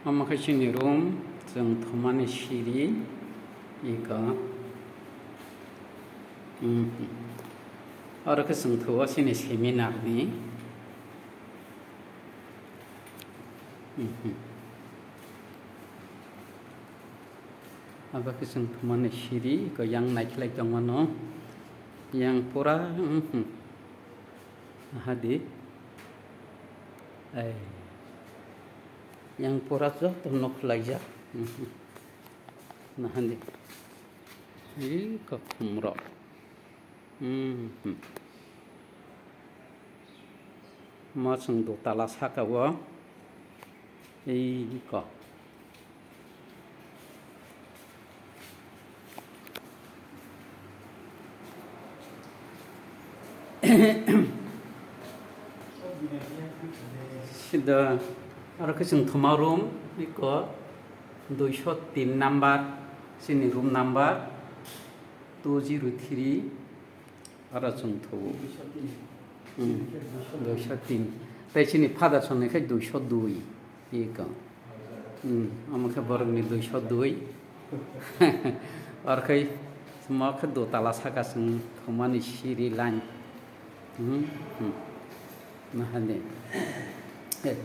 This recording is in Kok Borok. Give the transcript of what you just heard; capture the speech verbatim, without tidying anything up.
Omo khe chini room, chwng thumani siri, iko. Mhm. Oro khe chwng thuo chini seminar ni. Mhm. Abo khe chwng thumani siri, iko yang naikhlai tongmano. Yang pura, mhm. Aha di. Ai. Yang pura joto no khwlaijak. Mhm. Nahani. Iko khumrok. Mhm. Mo chwng dotala saka o. Iko. Sida aro khe chwng thuma room, iko duiso tin number, chini room number two zero three, aro chwng thuo. Hmm. Duiso tin. Tei chini father song ni khe duiso dui. Iko. Hmm, omo khe borokni duiso dui. Aro khe mo khe dotala saka chwng thumani siri line. Hmm, hmm. Nahani. Eh,